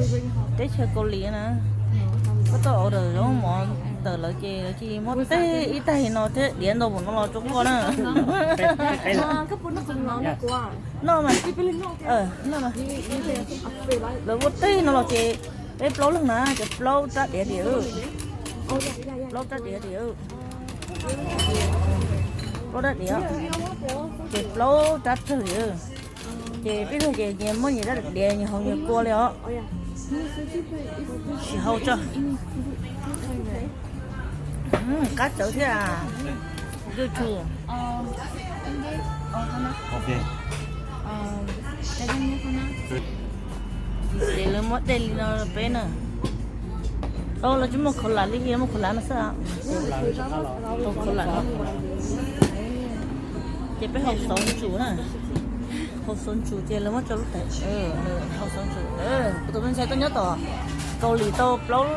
Teb chaws Kaus Lim na, koj tuaj order zaub mov ntawm lawv ces lawv cia li muab teg ib taig no thiab diav ntau npaum no los rau koj na. Noj mas, noj mas. Lawv muab teg no los ces peb plaub leeg na ces plaub rab diav diav. Plaub rab diav diav. Plaub rab diav. Ces plaub rab tawg diav. Ces peb leeg ces nyias muab nyias rab diav nyias haus nyias kua li os. Sim haus tso. Qab tsawv thiab. Good too. Ces lawv muab dej li no rau peb na. Lawv tsis muaj khaub hlab li, muaj khaub hlab no xwb. Khaub hlab no. Ces peb haus xauv ntsum na. Haus xauv ntsum ces lawv muab tso lub tais. Haus xauv ntsum. Kuv tus me ntxhais tuaj nyob tom Kaus Lim tau plaub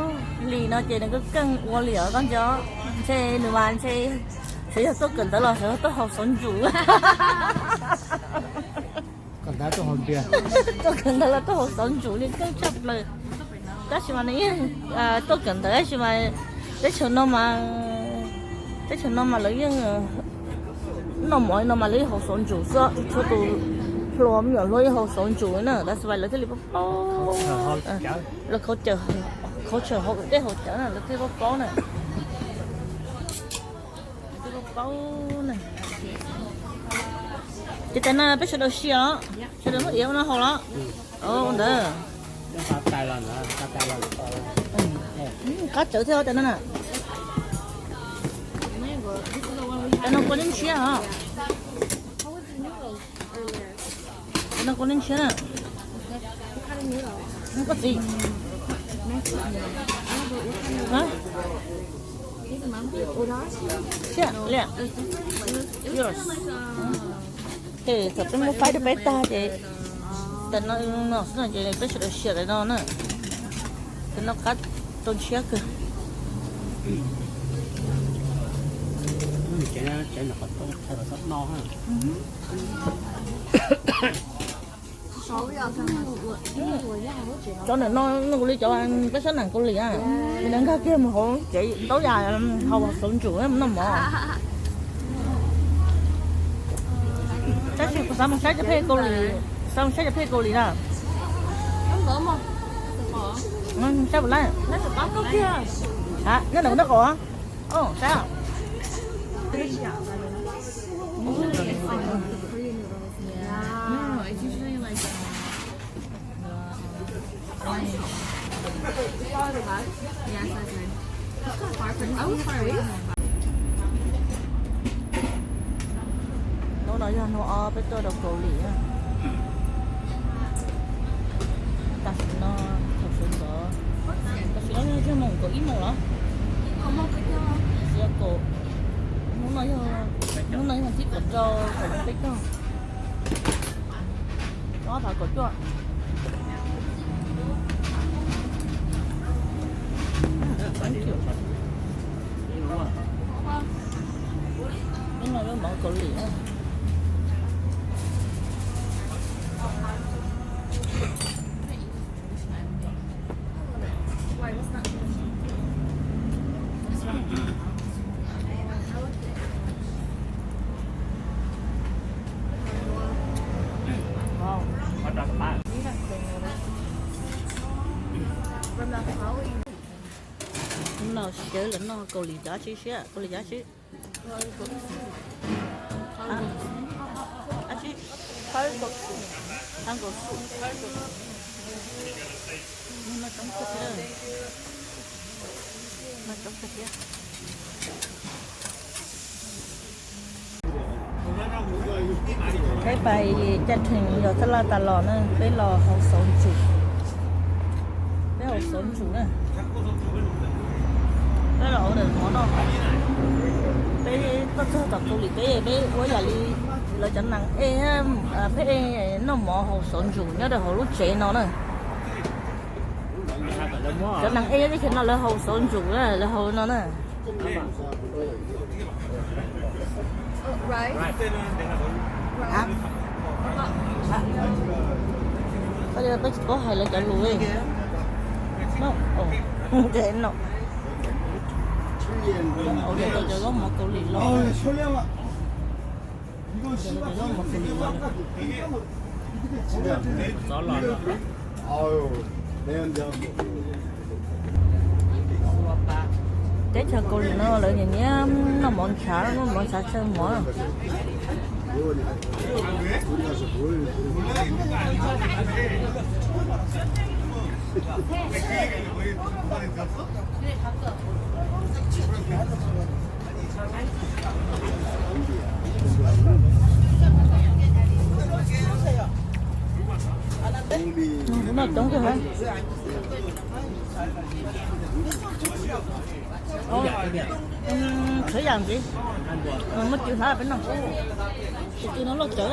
hlis no ces nws kuj keej ua li os koj nco. Ntshe nws mas ntshe xyov yog tuaj kawm ntawv los xyov tuaj haus xauv ntsum. Tuaj kawm ntawv los tuaj haus xauv ntsum li keej tshaj plaws. Tab sis mas nws yeej tuaj kawm ntawv tab sis mas teb chaws no mas, teb chaws no mas lawv yeej noj mov li no mas lawv yeej haus xauv ntsum xwb, tsis tshuav tus hluas me nyuam hluas yeej haus xauv ntsum li na, tab sis mas lawv thiaj li paub paub. Lawv culture haus dej haus cawv na lawv thiaj paub paub na. Lawv thiaj paub paub na. Ces tas no peb sawv daws sia os, sawv daws muab iav ua no haus los. Ua ntawd. Qab tsawv thiab tas no na. Tas no kua neeb ntshiab os. Tas no kua neeb ntshiab na. Koj txiv. Hab? Siab liam. Yours. Ces thaum peb muab faib rau peb tag ces tas no no xwb no ces peb sawv daws sia tas no na. Tas no qab tau ntshiab kawg. Cov ntawm no nws kuj li cov peb sab nam Kaus Lim a, nws nkag kiag mus hauv tsev ntaub yas haus xauv ntsum noj mov. Tab sis kuv xav mus saib cov phej Kaus Lim, xav mus saib cov phej Kaus Lim na. Saib puas laib. Nyob ntawm kuv nraub qaum. Saib. Hnub no yog hnub ob peb tuaj rau Kaus Lim. Tam sim no thaum sawv ntxov, tam sim no yog moos kaum ib moos los? Hnub no yog, hnub no yog thib kaum rau kaum peb caug. Ob phav kaum cuaj. Hnub no lub mov Kaus Lim. Hnub no sawv los noj Kaus Lim cov dab tsi siab, Kaus Lim cov dab tsi. Dab tsi? Phawb Kaus Lim. Phawb Kaus Lim. Noj coob kawg thiab. Noj coob kawg thiab. Peb pais caj theem yog taj laj tas los na, peb los haus xauv ntsum. Peb haus xauv ntsum na. Peb los ua daim mov noj. Peb tuaj txog tom Kaus Lim peb, peb ua yam li lawv cov nas ej, pheb ej noj mov haus xauv ntsum nyob rau hauv lub tsev no na. Cov nas ej teb chaws no lawv haus xauv ntsum na, lawv haus no na. Koj, peb tsis paub hais lawv cov lus li. Ntses no. Ua cov zaub mov Kaus Lim los. Cov zaub mov Kaus Lim los. Teb chaws Kaus Lim no lawv nyiam nyiam noj mov ntshav, noj mov ntshav tshaw mov. Kuv noj coob kawg. Txhawv yam ntxiv, muaj cw hlav peb noj. Tus cw no loj cawv,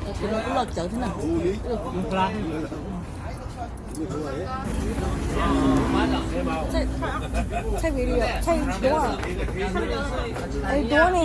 tus no kuj loj cawv thiab na. Thaij video, thaij duab, duab ne.